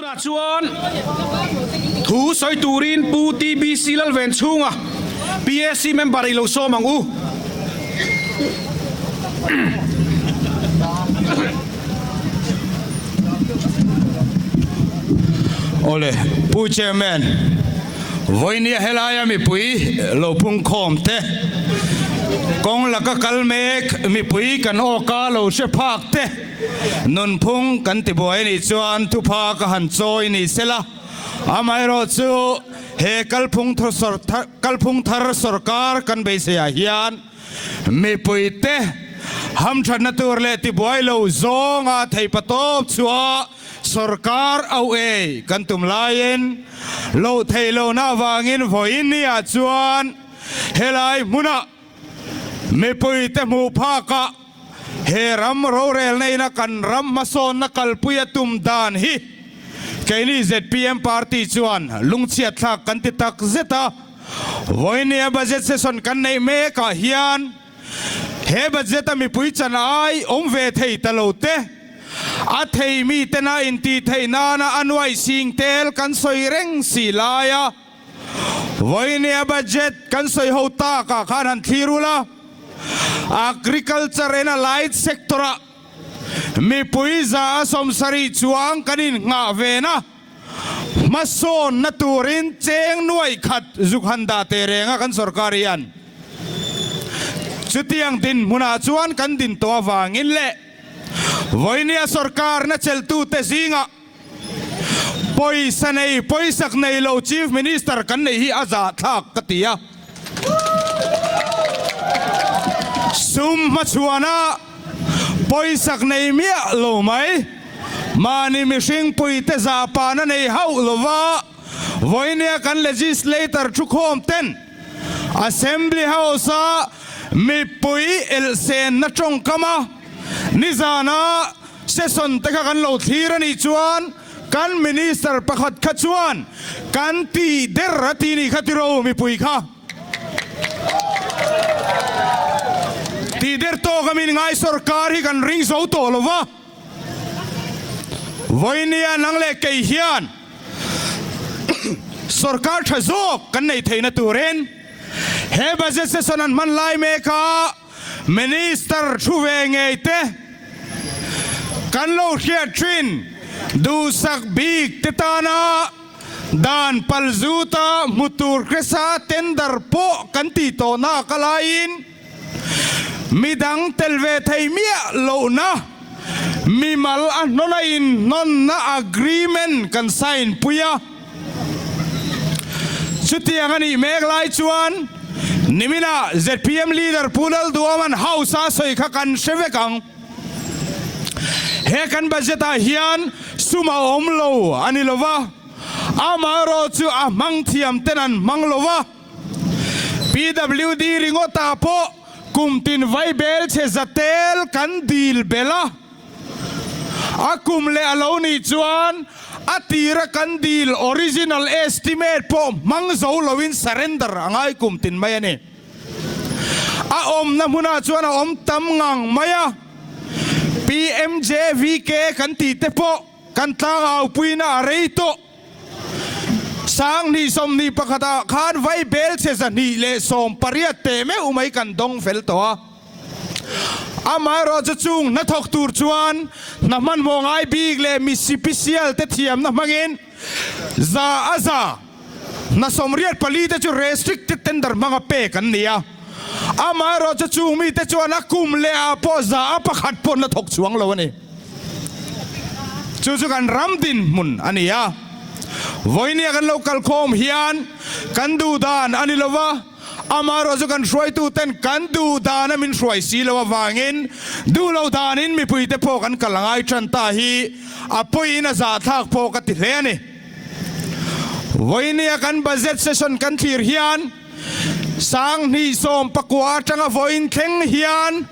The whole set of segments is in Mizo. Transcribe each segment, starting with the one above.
Tunah chuan thu sawi turin Pu TBC Lalvenchhunga, PAC member i lo sawm ang u. Awle, Pu Chairman, vawinia helaia mipui lo phungkhawm te, kawng laka kal mek mipui kan awka lo hre phak te, Nunphung kan ti buai anih chuan thupha ka han chawi ni sela, amaherawh chu he kalphung kalphung thar sorkar kan beiseiah hian mipuite hamthatna tur leh tibuai lo zawnga theihpatawp chhuah sorkar au ei kan tum laiin loh theih lohna avangin vawiin niah chuan helai hmunah Mipuite hmuh phakah he ram rorelna ina kan ram hmasawnna kalpui a tum dan hi keini zpm party chuan lungchhiat thlak kan ti tak zet a. Vawinia budget session kan neih mekah hian he budget a mipui chan ai awm ve thei ta lo te, a thei mitena intih theih nana a nuaih sing tel kan sawi reng si laia, Vawinia budget kan sawi ho takah khan han thlir ula, Agriculture and Allied sector-ah mipui 170 chuang kan innghah ven a, hmasawnna turin cheng nuaih khat zuk han dah teh reng a kan sorkar hian. Chutiang dinhmunah chuan kan din tawh avangin leh vawinia sorkarna chelhtute zingah, Pawisa nei, pawisak nei lo Chief Minister kan neih hi a zahthlak ka ti a. Sum hmachhuana pawisak nei miah lo mai, mahni mihring puite zahpahna nei hauh lova vawinia kan legislator thukhawm ten Assembly House-a mipui elhsenna tawngkama nizana Session te kha kan lo thlir a nih chuan kan Minister pakhat kha chuan kan tih der a ti nih kha tiro mipui kha tih der tawk a min ngai sorkar hi kan ring zo tawh lo va, vawinia nang leh kei hian sorkar tha zawk kan neih theihna turin he budget session an hman lai mek a. Minister thu ve ngei te kan lo hriat thin duhsak bik te tana dan palzuta hmu tur hresa tender pawh kan tih tawhna ka laiin midang tel ve thei miah lohna mimal a hnawna inhnawnna agreement kan sign pui a. Chutiang a nih mek lai chuan niminah zpm leader Pu Lalduaman House a sawi kha kan hre vek ang. He kan budget ah hian sum a awm lo a ni lova, amaherawh chu a hmang thiam ten an hmang lova, PWD ringawtah pawh kum tin vaibel chhe zatel kan dil belh a. A kum leh a lo nih chuan a tira kan dil original estimate pawh hmang zo loin surrender a ngai kum tin mai a ni. A awmna hmunah chuan a awm tam ngang mai a, PMJVK kan tih te pawh kan tlangaupuina a rei tawh. 2021 ah khan vai bel chhe 218 teh meuh mai kan dawng fel tawh a. Amaherawhchu chung hnathawk tur chuan hna hmanhmawh ngai bik leh mi sipisial te thiamna hmangin za a za hna 84 te chu restricted tender hmanga pek an ni a. Amaherawhchu chung mite chuan a kum leh ah pawh za a pakhat pawh hnathawk chuang lo a ni. Chu chu kan ram dinhmun a ni a. Vawinia kan lo kalkhawm hian kan duhdan a ni lova. Amaherawh chu kan hruaitu ten kan duh dana min hruai si lo avangin duh lo danin mipuite pawh kan kal angai tan ta hi a pawiin a zahthlak pawh ka ti hle a ni. Vawinia kan budget session kan thlir hian 2019 atanga vawiin thleng hian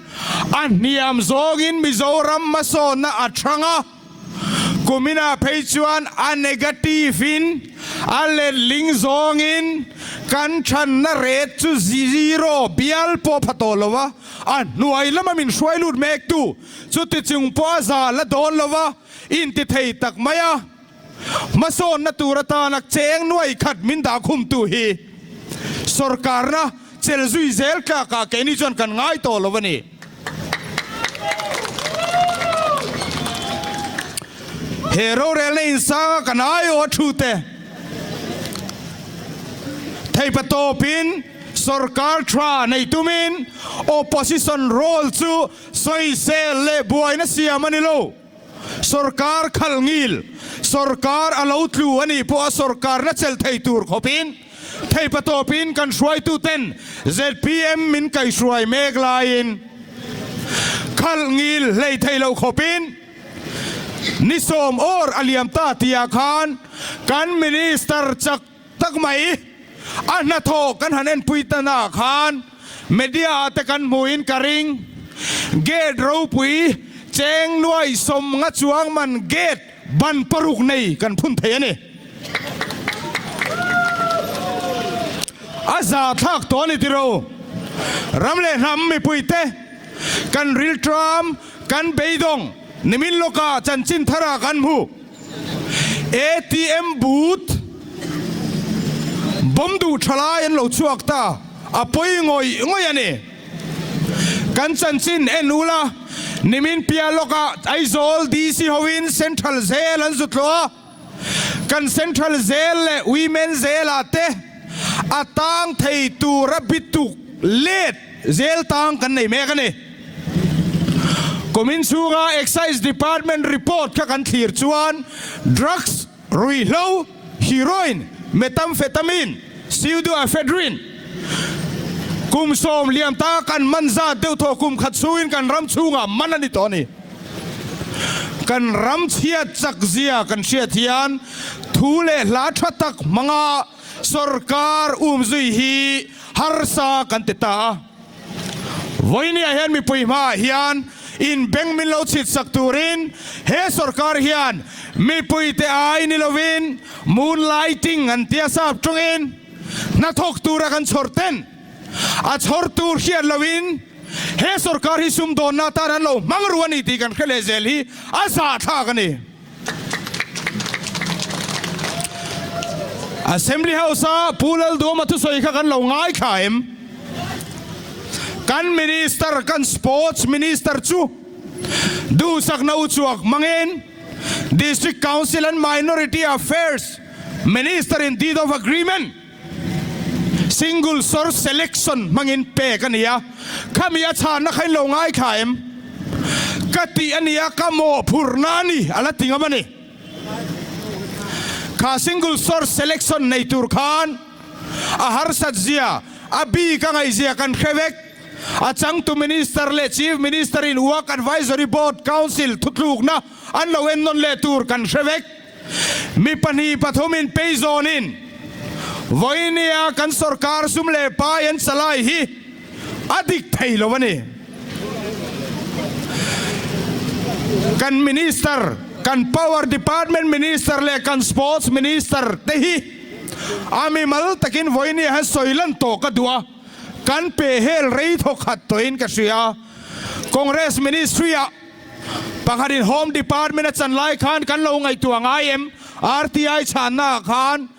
a hniam zawngin Mizoram hmasawnna a thang a. Kuminah phei chuan a negative in a letling zawngin kan thanna rate chu zero bial pawh pha tawh lo a, a hnuai lama min hruai lut mek tu chuti chung pawh a za la dawn lo a, inti thei tak mai a. Hmasawnna tur atana cheng nuai khat min dah khumtu hi sorkarna chel zui zel tlakah keini chuan kan ngai tawh lo a ni. He rorelna insanga kan aiawh a thu te theipa tawpin sorkar tha nei tumin opposition role chu sawisel leh buaina siam a ni lo. Sorkar khal ngil, sorkar a lo tlu a nih pawh a sorkarna chelh thei tur khawpin theipa tawpin kan hruaituten zpm min kaihruai mek laiin khal ngil hlei thei lo khawpin ni sawm awr a liam ta tihah khan kan Minister chak tak mai a hnathawh kan han enpui ta naah khan media ah te kan hmuhin ka ring. Gate ropui cheng nuai sawmnga chuang man gate ban paruk nei kan phun thei a ni. A za thlak tawh a ni tiro. Ram leh hnam mipui te kan rilṭam kan beidawng nimin lawkah chanchin thara kan hmu. ATM booth bawm duh tha lai an lo chhuak ta, a pawi ngawih ngawih a ni. Kan chanchin en ula, nimin piah lawkah Aizawl DC hoin Central Jail an zut hlawh a, kan Central Jail leh Women Jail ah te a tang thei tura bituk let Jail tang kan nei mek a ni. Kumin chhunga Excise Department report kha kan thlir chuan drugs, ruihhlo, heroin, methamphetamine, pseudoephedrine kum sawm liam ta kan man zat deuh thaw kum khat chhungin kan ram chhungah man a ni tawh a ni. Kan ram chhiat chak zia kan hriat hian thu leh hla tha tak hmanga sorkar umzui hi harsa kan ti ta a. Vawinia hian mipui hmaah hian in bank min lo chhit sak turin he sorkar hian mipuite ai ni lovin moonlighting an tia sap tawngin hnathawk tura kan chhawr ten a chhawr tur hriat lovin he sorkar hi sumdawnna atan an lo hmang ru a ni tih kan hre leh zel hi a zahthlak a ni. Assembly House-a Pu Lalduama thusawi kha kan lo ngaithla em? Kan Minister, kan Sports Minister chu duhsakna uchuak hmangin District Council and Minority Affairs Minister in Deed of Agreement, Single Source Selection hmangin pek a ni a, khami a chhanna kha in lo ngaithla em? Ka tih a nia, ka mawhphurhna a ni, a la ti ngam a ni. Kha Single Source Selection nei tur khan a harsat zia, a bik a ngaihzia kan hre vek. A changtu Minister leh Chief Minister in Work Advisory Board Council thutlukna an lo ennawn leh tur kan hre vek. Mi pahnih pathumin peizawnin vawinia kan sorkar sum leh pai an chalai hi a dik thei lo a ni. Kan Minister, kan Power Department Minister leh kan Sports Minister te hi a mimal takin vawinia hian sawi lan tawh ka duh a, kan pe hel rei thawkhat tawhin ka hria. Congress Ministry-ah Pakhatin Home Department a chan lai khan kan lo ngaihtuah ngai em? RTI chhanna ah khan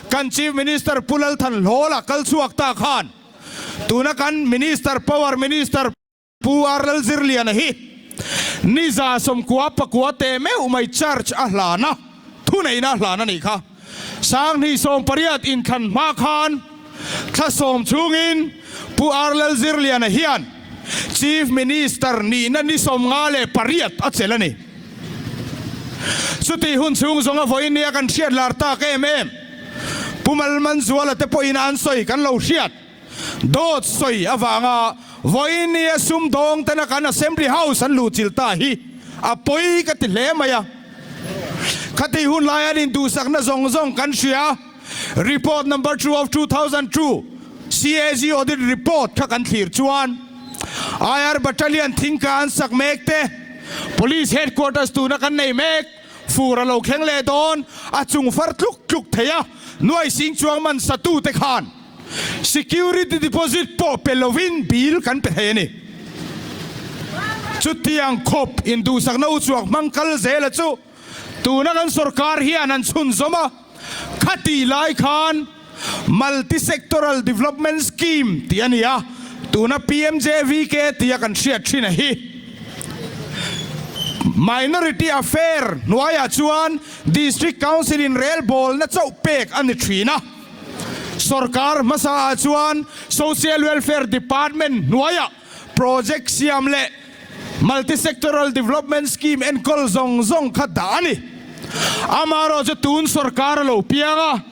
kan Chief Minister Pu Lalthan Hlawla kal chhuak ta khan tuna kan Minister Power Minister Pu R Lalzirliana hi niza sawmkua pakua teh meuh mai charge a hlan a, thuneihna a hlan a nih kha. Sanghnih 80 inthlan hma khan thla sawm chhungin Pu R Lalzirliana hian Chief Minister nihna ni 58 a chelh a ni. Chutih hun chhung zawnga vawiin nia kan hriat lar tak em em Pu Malmanzuala te pawhin an sawi kan lo hriat dawt sawi avanga vawiin nia sumdawng tena kan Assembly House an luhchilh ta hi a pawi ka ti hle mai a. Khati hun lai an induhsakna zawng zawng kan hria. Report number 2 of 2002 CAG audit report kha kan thlir chuan IR Battalion thingka an sak mek te, Police Headquarters tuna kan nei mek, fur a lo thleng leh dawn, a chung far tluk tluk thei a, nuai sing chuang man satu te khan Security deposit pawh pe lovin bill kan pe thei a ni. Chutiang khawp induhsakna uchuak hmang kal zela chu. Tuna kan sorkar hian an chhunzawm a, khatih lai khan Multi Sectoral Development Scheme tih a ni a, tuna PMJVK tia kan hriat thin a hi. Minority Affair hnuaiah chuan District Council in relbawlna chauh pek a ni thin a. Sorkar hmasaah chuan Social Welfare Department hnuaiah project siam leh Multi-Sectoral Development Scheme enkawl zawng zawng kha dah a ni. Amaherawhchu tun sorkar a lo piang a,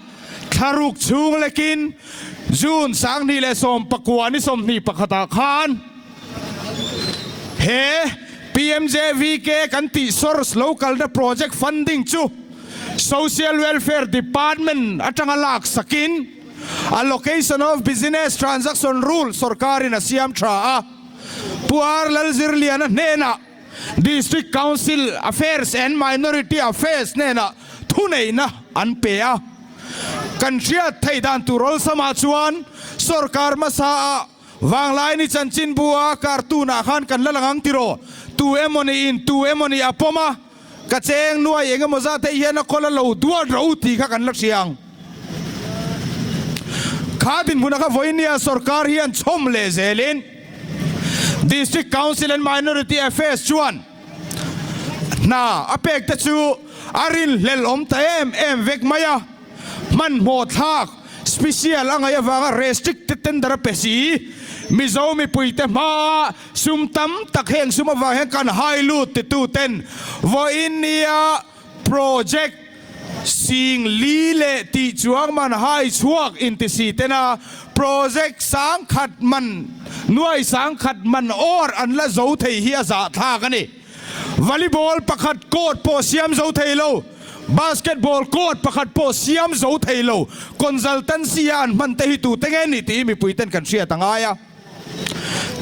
thlaruk chhung lekin June 2019 ni 21 ah khan he PMJVK kan tih source lo kalna project funding chu Social Welfare Department atanga lak sakin Allocation of Business Transaction Rule sorkarin a siam tha a. Pu R Lalzirliana hnenah District Council Affairs and Minority Affairs hnenah thuneihna an pe a. Kan hriat theih dan tur awlsamah chuan sorkar hmasa-ah Vanglaini chanchinbu-a cartoon-ah khan kan la lang ang tiraw? Tu emawni in tu emawni a pawm a, ka cheng nuai eng emaw zat hei hian a kawl a lo duat ro tih kha kan la hria ang. Kha dinhmunah kha vawinia sorkar hian chhawm leh zelin District Council and Minority Affairs chuan hna a pek te chu a rinhlelh awm ta em em vek mai a, hmanhmawh thlak special a ngaih avanga restricted tender a pe si. Mizo mipuite hmaa sum tam tak heng sum avang hian kan hai lut titu ten vawiin nia project sing li leh tih chuang man hai chhuak inti si tena project sangkhat man nuai sangkhat man awr an la zo thei hi a zahthlak a ni. Volleyball pakhat court pawh siam zo thei lo, basketball court pakhat pawh siam zo thei lo, consultancy a an hman te hi tute nge ni tih hi mipui ten kan hriat a ngai a.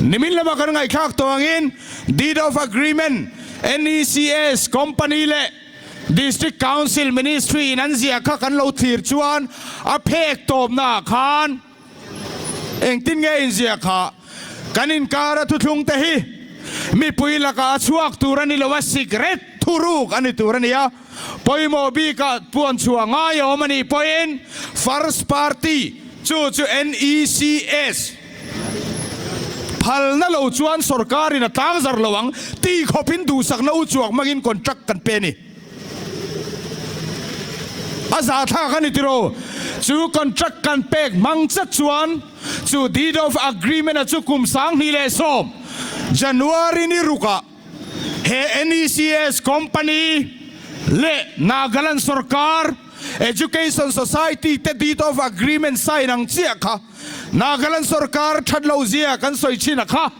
Nimin lama kan ngaihthlak tawh angin Deed of Agreement NECS company leh District Council Ministry in an ziah kha kan lo thlir chuan a phek tawpna ah khan Engtin nge inziah kha? Kan inkara thuthlung te hi mipui lakah a chhuak tur a ni lo a, sikret thuruk a ni tur a ni a, pawimawh bikah puan chhuah ngai a awm a nih pawhin First Party chu chu NECS phalna lo chuan sorkarin a tlangzar lo ang tih khawpin duhsakna u chuak hmangin contract kan pe a ni. A zahthlak a ni tiraw? Chu contract kan pek hmang chat chuan chu deed of agreement a chu kum 2010 January ni rukah he NECS company leh Nagaland sorkar Education Society te deed of agreement sign ang chiah kha Nagaland sorkar that lo zia kan sawi thin a kha.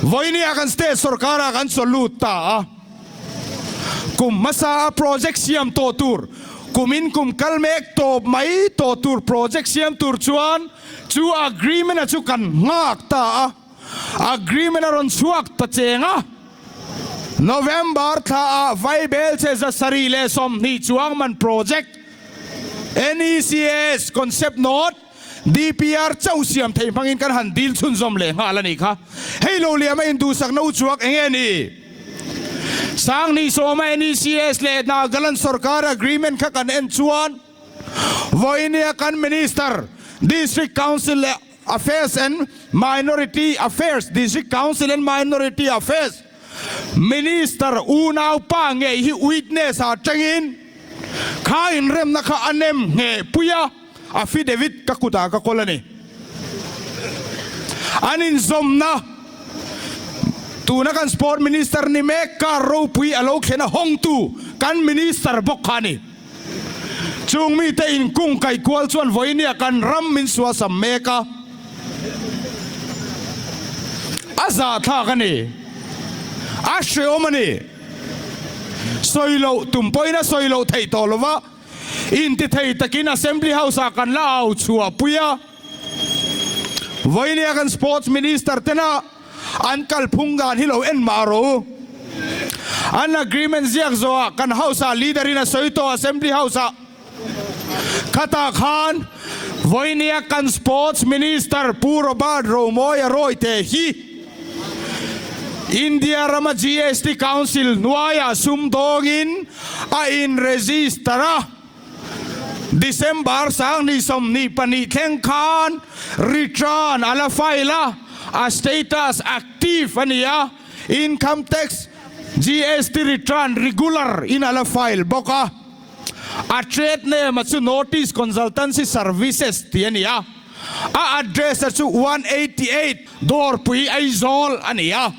Vawinia kan state sorkara kan chaw lut ta a, kum hmasa a project siam tawh tur, kumin kum kal mek tawp mai tawh tur project siam tur chuan chu agreement a chu kan nghak ta a, agreement a rawn chhuak ta cheng a. November thla ah Vaibelche 720 chuang man project NECS concept note, DPR chauh siam theih hmangin kan han dil chhunzawm leh nghal a nih kha. Hei lo liam a induhsakna u chuak eng nge ni? 2010 a NECS leh Nagaland sorkar agreement kha kan en chuan vawinia kan Minister, District Council leh Affairs and Minority Affairs, District Council and Minority Affairs, Minister unaupa ngei hi witness ah tangin kha inremna kha a nem ngheh pui a, affidavit ka kutah ka kawl a ni. An inzawmna tuna kan Sport Minister ni mek car ropui a lo thlen a hawngtu kan Minister bawk kha a ni. Chung mite inkung kaihkual chuan vawinia kan ram min suasam mek a, a zahthlak a ni, a hreawm a ni. Sawi loh tum pawhin a sawi loh theih tawh lova, intithei takin Assembly House-ah kan la au chhuahpui a. Vawinia kan Sports Minister tena An kalphung dan hi lo en mah rawh u. An agreement ziak zawhah kan House-ah leader in a sawi tawh Assembly House-ah. Khatah khan vawinia kan Sports Minister Pu Robert Romawia Rawite hi India rama GST Council hnuaiah sumdawngin a in register a, December 2022 thleng khan return a la file a, a status active a ni a, income tax GST return regular in a la file bawk a. A trade name a chu Notice Consultancy Services tih a ni a, a address a chu 188 Dawrpui Aizawl a ni a.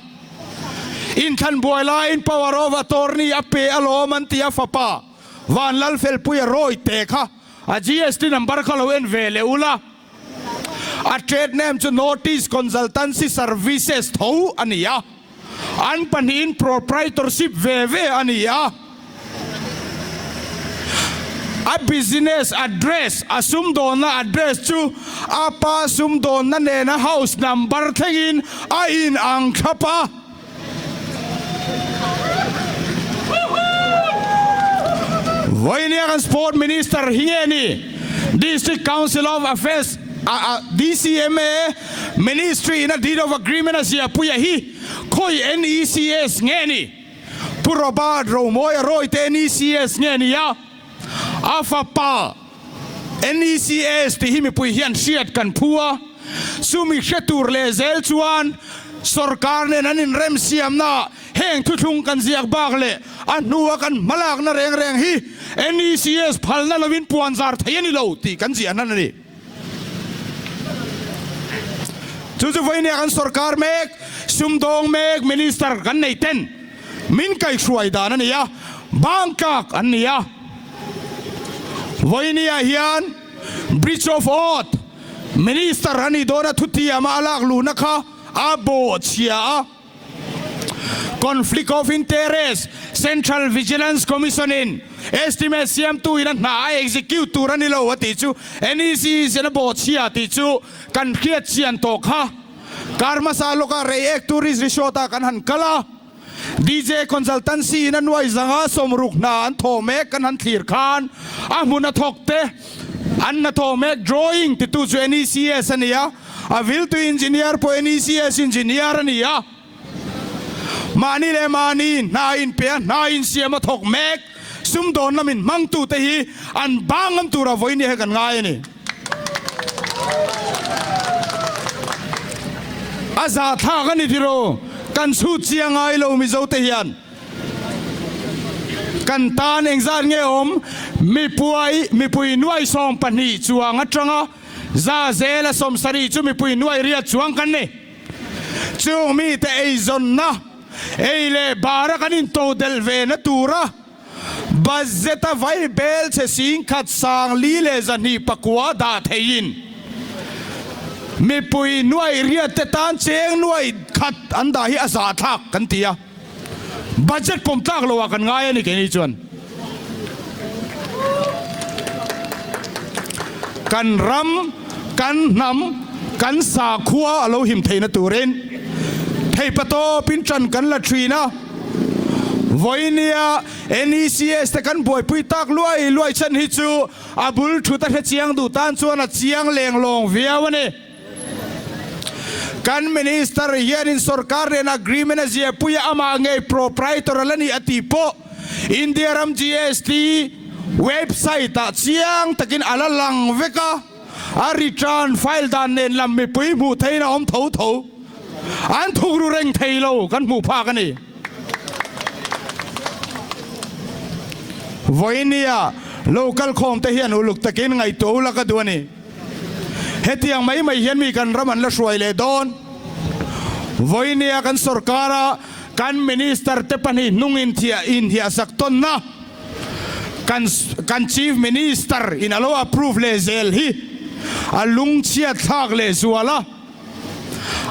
Inthlan buai laiin power of attorney a pe alawm an ti a, fapa Vanlalfelpuia Rawite kha a GST number kha lo en ve leh ula, a trade name chu Notice Consultancy Services tho a ni a, an pahnihin proprietorship ve ve a ni a. A business address, a sumdawnna address chu a pa sumdawnna nena house number thlengin a inang thlap a. Vawinia kan Sport Minister hi nge ni? District Council of Affairs, DCMA, Ministry in a Deed of Agreement a ziahpuia hi khawi NECS nge ni? Pu Robert Romawia Rawite NECS nge ni a? A fapa NECS tih hi mipui hian hriat kan phu a, chumi hre tur leh zel chuan sorkar nen an inremsiamna heng thuthlung kan ziak bak leh a hnua kan hmalakna reng reng hi NECS phalna lovin puan zar thei a ni lo tih kan ziah hnan a ni. Chu chu vawinia kan sorkar mek, sumdawng mek, minister kan nei ten min kaihhruai dan a ni a, bangkak an ni a. Vawinia hian Bridge of Oath minister a nih dawna thutiama a lak luhna kha a bawhchhia a. Conflict of Interest, Central Vigilance Commission in estimate siamtu in a hna a execute tur a ni lo a tih chu NEC in a bawhchhia tih chu kan hriat chian tawh kha. Kar hmasa lawkah Reiek Tourist Resort ah kan han kal a, DJ Consultancy in a nuai zanga 60 hna an thawh mek kan han thlir khan a hmun a thawk te an hnathawh mek drawing titu chu NECS a ni a, A viltu engineer pawh NECS engineer a ni a, mahni leh mahni hna inpe a, hna insiam a thawk mek, sumdawn lamin hmangtute hi an bang ngam tura vawi nia hi kan ngai a ni. A zahthlak a ni tiraw, kan chhut chiang ngai lo Mizote hian. Kan tan engzat nge awm? Mipuai, mipui nuai 12 chuang atanga Za zela 70 chu mipui nuai riat chuang kan ni. Chung mite eizawnna, ei leh bara kan intodelh ve na tura budget a vai bel che 10,000 429 dah theiin mipui nuai riat te tan cheng nuai khat an dah hi a zahthlak kan ti a. Budget pawm tlak lo ah kan ngai a ni keini chuan. Kan ram, kan hnam, kan sakhua a lo him theihna turin theipatawpin ṭan kan la ṭhin a. Vawinia NECS te kan buaipui tak luai luai chhan hi chu a bul ṭhut a hre chiang duh tan chuan a chiang lenglawng viau a ni. Kan Minister hianin sorkar nen agreement a ziahpui a, amah ngei proprietor a la ni a tih pawh India ram GST website ah chiang takin a la lang vek a, a return file dan nen lam mipui hmuh theihin a awm tho tho. An thukru reng thei lo kan hmuh phak a ni. Vawinia local khawm te hian uluk takin ngaihtuah ula ka duh a ni. Hetiang mai mai hian mi kan ram an la hruai leh dawn. Vawinia kan sorkara kan minister te pahnih hnung inthiah inhiahsak tawnna kan kan chief minister in a lo approve leh zel hi a lungchhiat thlak leh zual a.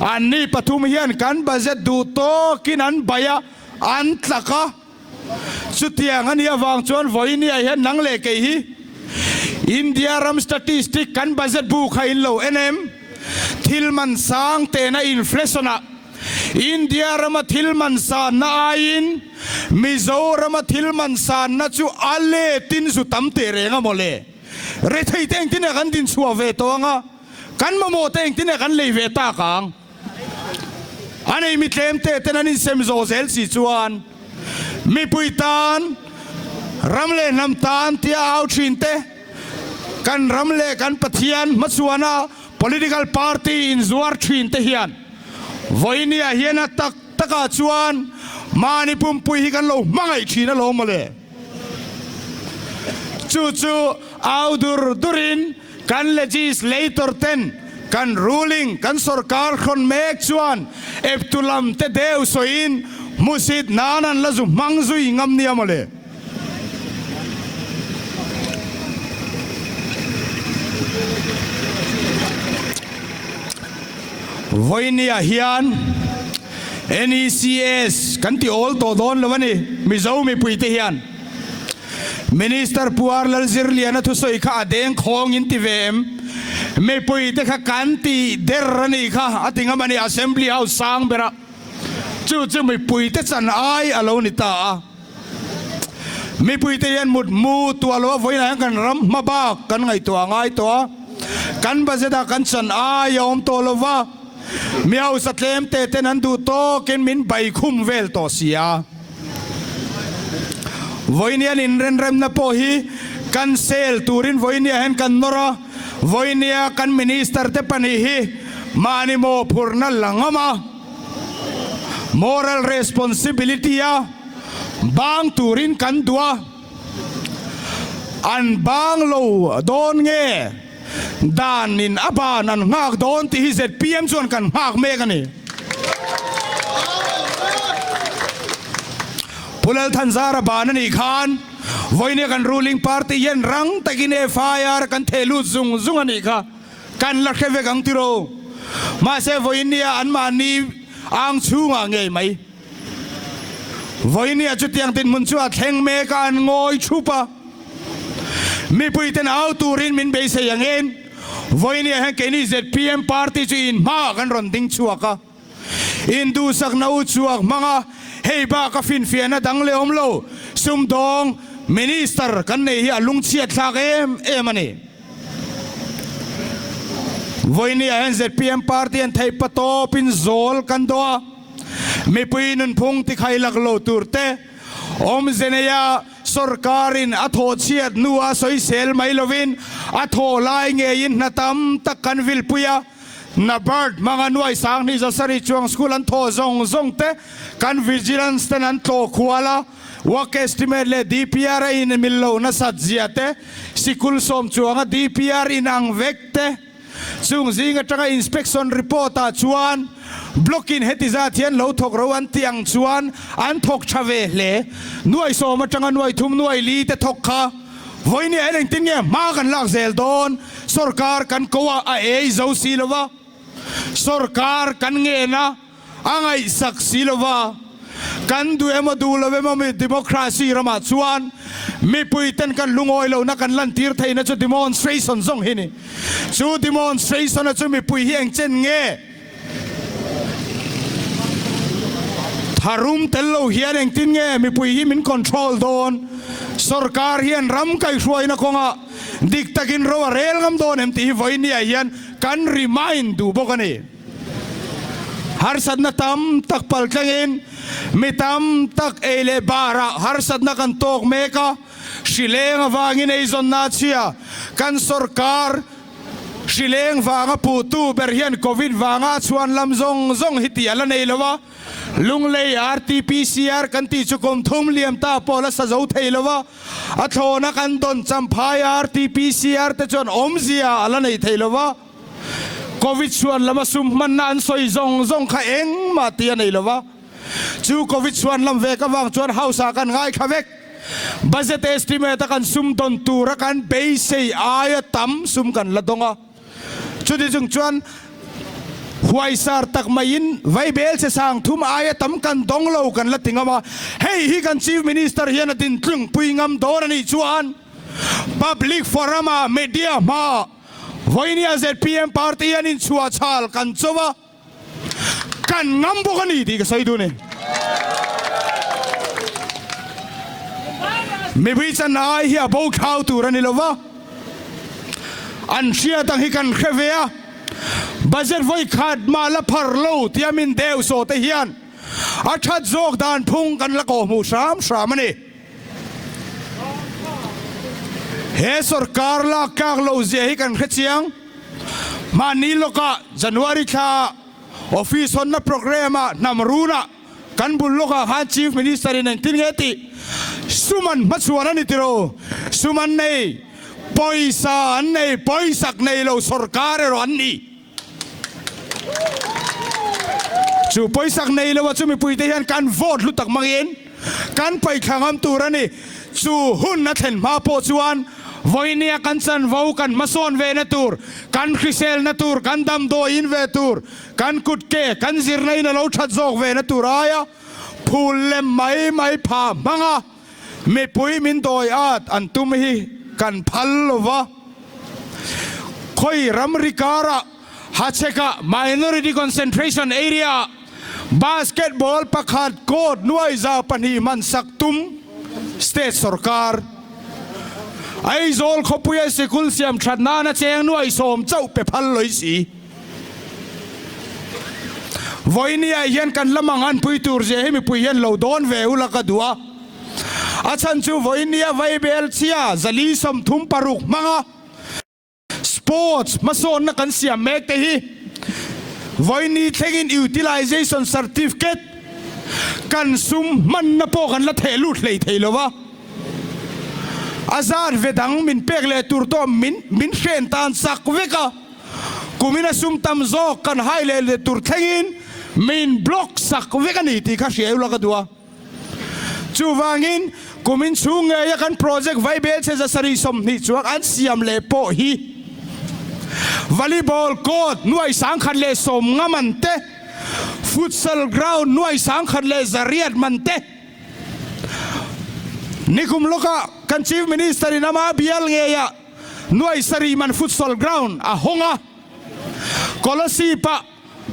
Anni pathum hian kan budget duh tawkin an baih a, an tlak a. Chutiang a nih avang chuan vawinia hian nang leh kei hi India ram statistic kan budget bu kha in lo en em? Thil man sang tena inflation ah India rama thil man sanna aiin Mizorama thil man sanna chu a letin zu tam teh reng a maw le? Rethei te engtin nge kan dinchhuah ve tawh ang a? Kan mamawh te engtin nge kan lei ve tak ang? A nei mi tlem te ten an insem zawh zel si chuan mipui tan, ram leh hnam tan tia au thin te, kan ram leh kan Pathian hmachhuana political party inzuar thin te hian vawinia hian a tak takah chuan mahni pumpui hi kan lo hmangaih thin alawm mawle. Chu chu au dur durin kan legislator ten kan ruling kan sorkar hrawn mek chuan eptu lam te deuh sawiin hmusit nan an la zu hmang zui ngam nia mawle. Vawinia hian NECS kan ti awl tawh dawn lo a ni, Mizo mipuite hian. Minister Pu R Lalzirliana thusawi kha a deng khawng in ti ve em? Mipuite kha kan tih der a nih kha a ti ngam a ni, Assembly House sang bera chu chu mipuite chan ai a lo ni ta a. Mipuite hian mut mu tuah lo a vawiinah hian kan ram hma bak kan ngaihtuah a ngai tawh a, kan budget ah kan chan ai a awm tawh lo va, mi hausa tlem te ten an duh tawkin min baikhum vel tawh si a. Vawiin hian inrenremna pawh hi kan sel turin vawiin hian hian kan nawr a, vawiin nia kan minister te pahnih hi mahni mawhphurhna la ngam a, moral responsibility a bang turin kan duh a, an bang lo dawn nge dan in a ban an nghak dawn tih hi zpm chuan kan nghak mek a ni. Pu Lalthanzara ban a nih khan vawinia kan ruling party hian rang takin FIR kan theh lut zung zung a nih kha. Kan la hre vek ang tiraw? Mahse vawinia anmahni ang chhungah ngei mai. Vawinia chutiang dinhmun chu a thleng mek a, an ngawi thup a. Mipuiten au turin min beisei angin vawinia hian keini zpm party chu inhmaah kan rawn ding chhuak a. Induhsakna u chhuak hmanga hei bak a finfiahna dang leh awm lo sumdawng Minister kan nei hi a lungchhiat thlak em em a ni. Vawinia hian zpm party an theih patawpin zawl kan dawh a, mipui nunphung tikhai lak lo tur te, awmze neia sorkarin a thawhchhiat hnua sawisel mai lovin a thawh lai ngeiin hna tam tak kan vilpui a, NABARD hmanga nuai 2000 zasarih chuang school an thawh zawng zawng te kan vigilance ten an tlawh khual a, work estimate leh DPR a in mil lo nasat zia te, sikul sawm chuanga DPR in ang vek te, chung zing atanga inspection report ah chuan block in heti zat hian lo thawk ro an tih ang chuan an thawk tha ve hle, nuai sawm atanga nuai thum nuai li te thawk kha. Vawinia hian engtin nge hma kan lak zel dawn? Sorkar kan ko a, a ei zo si lo va. Sorkar kan ngen a, a ngaihsak si lo va. Kan duh emaw duh lo emaw mi democracy ramah chuan mipui ten kan lungawi lohna kan lantir theihna chu demonstration zawng hi ni. Chu demonstration a chu mipui hi engchen nge? Tharum tel lo hian engtin nge mipui hi min control dawn? Sorkar hian ram kaihhruaina kawngah dik takin ro a rel ngam dawn em tih hi vawinia hian kan remind duh bawk a ni. Harsatna tam tak pal thlengin mi tam tak ei leh barah harsatna kan tawk mek a, hrileng avangin eizawnna a chhia. Kan sorkar Hrileng vanga puhtu ber hian Covid vanga a chhuan lam zawng zawng hi tih a la nei lo a, Lunglei RTPCR kan tih chu kum thum liam ta pawh la sa zo thei lo a, a thlawna kan dawn champhai RTPCR te chuan awmzia a la nei thei lo a, Covid chhuan lama sum hmanna an sawi zawng zawng kha engmah tih a nei lo a. Chu Covid chhuan lam vek avang chuan House ah kan ngaithla vek. Budget estimate a kan sum dawn tura kan beisei aia tam sum kan la dawng a. Chuti chung chuan huaisar tak maiin vaibel che sang thum aia tam kan dawng lo kan la ti ngam a. Hei hi kan Chief Minister hian a dintlungpui ngam dawn a nih chuan Public Forum ah media hmaah vawinia zpm party hian inchhuah chhal kan cho a. Kan ngam bawk a ni tih ka sawi duh a ni. Mipui chan ai hi a bo thlau tur a ni lo va, an hriat ang hi kan hre ve a. Budget vawi khat mah la phar lo tia min deuh sawh te hian a that zawk dan phung kan la kawhhmuh hram hram a ni. He sorkar lak tlak lo zia hi kan hre chiang. Mahni lawkah January thla office hawnna programme ah hnam runah kan bul lawkah khan Chief Minister in engtin nge tih sum an hmachhuan a ni tiro. Sum an nei, pawisa an nei, pawisak nei lo sorkar erawh an ni. Chu pawisak nei lo a chu mipuite hian kan vote hlu tak mangin kan paihthla ngam tur a ni. Chu hun a thlen hma pawh chuan vawinia kan chanvo kan hmasawn ve na tur, kan hriselna tur, kan damdawi in ve tur, kan kut ke kan zirna in a lo that zawk ve na tur aia phul lem mai mai pha hmanga mipui min dawi at an tum hi kan phal lo va. Khawi ramri karah Hachhekah Minority Concentration Area-ah basketball pakhat court nuai za pahnih hmansak tum state sorkar Aizawl khawpuia sikul siam that nana cheng nuai sawm chauh pe phal lawih si. Vawinia hian kan la mang an pui tur zia hi mipui hian lo dawn ve ula ka duh a. A chhan chu vawinia vaibel chhia zali 36 hmanga Sports hmasawnna kan siam mek te hi vawiini thlengin utilization certificate kan sum hmanna pawh kan la theh lut hlei thei lo va, a zat ve dang min pek leh tur tawh min min hren tan chak vek a, kumin a sum tam zawk kan hai leh leh tur thlengin min block sak vek a ni tih kha hria ula ka duh a. Chuvangin, kumin chhung ngeia kan project vaibel chhe 720 chuang an siam leh pawh hi volleyball court 1150 man te, futsal ground 1100 man te, nikum lawkah kan Chief Minister in ama bial ngeia 700 man futsal ground a hawng a, Kolasib-ah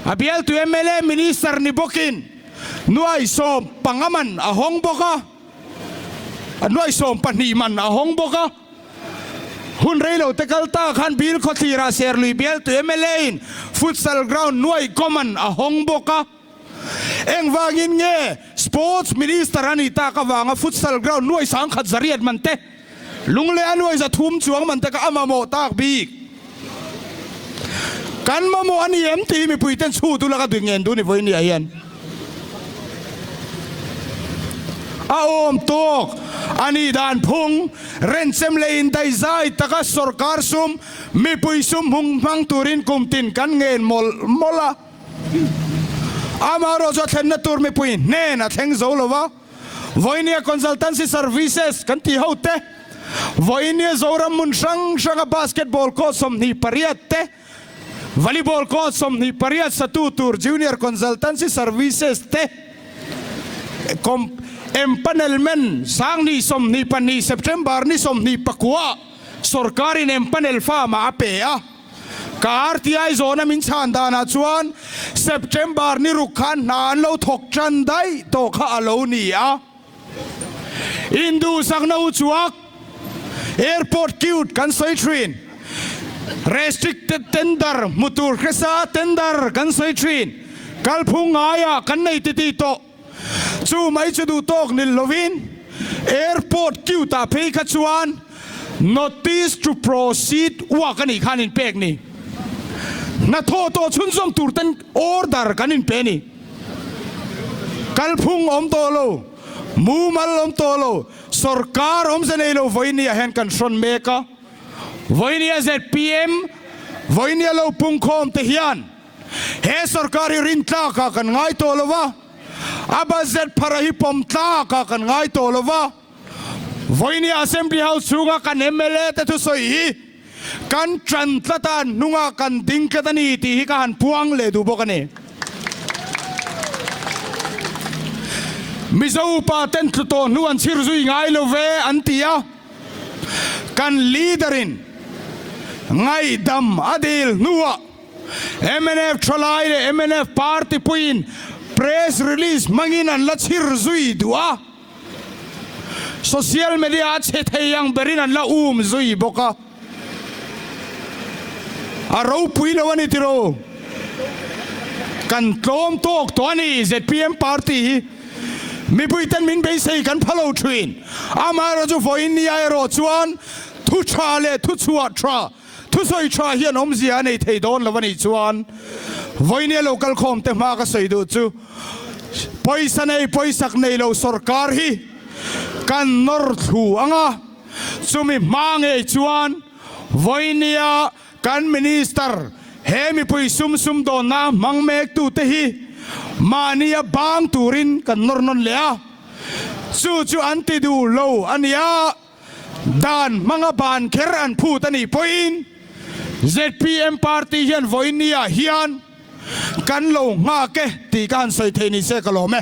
A bialtu mla Minister ni bawkin 15 man a hawng bawk a, 12 man a hawng bawk a. Hun reilo te kal ta khan Bil Khawthlirah Serlui bialtu mla in futsal ground nuai kaw man a hawng bawk a. Engvangin nge Sports Minister a nih tak avanga futsal ground 1100 man te Lungleh a 300 chuang man te kha a mamawh tak bik. Kan mamawh a ni em tih hi mipui ten chhut ula ka duh ngen duh ni vawinia hian. A awm tawk a nih dan phung renchem leh indaihzai taka sorkar sum mipui sum hmung hmang turin kum tin kan ngen mawlh mawlh a. Amaherawhchu a thlenna tur mipui hnen a thleng zo lo va. Vawinia Consultancy Services kan tih ho te, vawinia Zoram hmun hrang hranga basketball court 28 te, volleyball court 28 satu tur Junior Consultancy Services te, Empanelment 2022 September ni 29 sorkarin empanel farm-ah a pe a. Ka RTI zawhna min chhan danah chuan September ni ruk khan hna an lo thawk tan daih tawh kha a lo ni a. Induhsakna u chuak Airport cute kan sawi thin, restricted tender hmu tur hresa tender kan sawi thin, kalphung ngaiah kan nei titi tawh. Chu mai chu duh tawk nil lovin Airport cute ah phei kha chuan Notice to proceed uak a nih khan in pek ni. Hnathawh tawh chhunzawm tur ten order kan in pe ni. Kalphung awm tawh lo, mumal awm tawh lo, sorkar awmze nei lo vawinia hian kan hrawn mek a. Vawinia zpm, vawinia lo pungkhawm te hian He sorkar hi rintlak ah kan ngai tawh lo va, a budget phara hi pawm tlak ah kan ngai tawh lo va, vawinia Assembly House chhunga kan mla te thusawi hi kan tan tlat a, hnungah kan ding tlat a ni tih hi ka han puang leh duh bawk a ni. Mizo upa ten tlu tawh hnu an chhir zui ngai lo ve an ti a, kan leader in ngaihdam a dil hnuah, Mnf thalai leh mnf party puiin press release hmangin an la chhir zui duh a, social media a chhe thei ang berin an la um zui bawk a, a ropui lo a ni tiraw? Kan tlawm tawk tawh a ni zpm party hi. Mipui ten min beisei kan pha lo thin. Amaherawhchu vawiin nia erawh chuan thu tha leh thu chhuah tha, thusawi tha hian awmzia a nei thei dawn lo a nih chuan vawiin lo kal khawm te hma ka sawi duh chu pawisa nei pawisak nei lo sorkar hi kan nawr thlu ang a, chumi hma ngei chuan vawiin Kan Minister, he mipui sum sumdawnna hmang mektute hi mahnia bang turin kan nawr nawn leh a, chu chu an ti duh lo a nia, dan hmanga ban kher an phut a nih pawhin zpm party hian vawinia hian kan lo nghak e tih ka han sawi thei ni se ka lawm e.